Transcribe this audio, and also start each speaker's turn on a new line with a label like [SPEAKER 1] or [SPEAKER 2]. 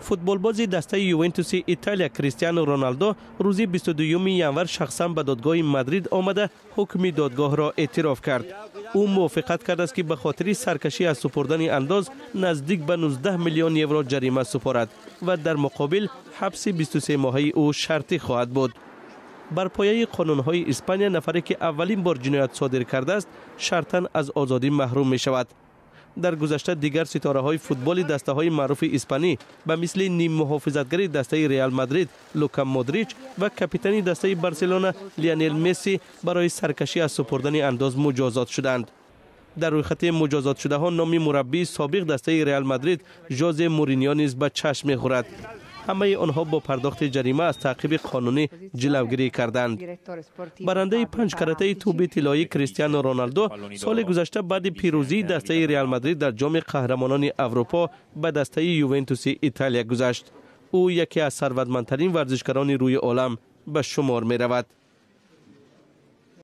[SPEAKER 1] Футболбози дастаи Ювентуси Италия Кристиано Роналдо рӯзи 22 январ шахсан ба додгоҳи Мадрид омада, ҳукми додгоҳро эътироф кард. Ӯ мувофиқат кардааст, ки ба хотири саркашӣ аз супурдани андоз наздик ба 19 миллион евро ҷарима супорад ва дар муқобил ҳабси 23 моҳаи ӯ шартӣ хоҳад буд. Бар пояи қонунҳои Испания, нафаре ки аввалин бор ҷиноят содир кардааст, шартан аз озодӣ маҳрум мешавад. Дар гузашта дигар ситораҳои футболи дастаҳои маъруфи испанӣ, ба мисли ниммуҳофизатгари дастаи Реал Мадрид Лука Модрич ва капитани дастаи Барселона Лионел Месси, барои саркашӣ аз супурдани андоз муҷозот шуданд. Дар рӯйхати муҷозотшудаҳо номи мураббии собиқ дастаи Реал Мадрид Жозе Муриньо низ ба чашм мехӯрад. Ҳамаи онҳо бо пардохти ҷарима аз таъқиби қонунӣ ҷилавгирӣ карданд. Барандаи панҷкаратаи тӯби тиллоӣ Кристиано Роналдо соли гузашта баъди пирӯзии дастаи Реал Мадрид дар Ҷоми Қаҳрамонони Аврупо ба дастаи Ювентуси Италия гузашт. Ӯ яке аз сарватмандтарин варзишгарони рӯи олам ба шумор меравад.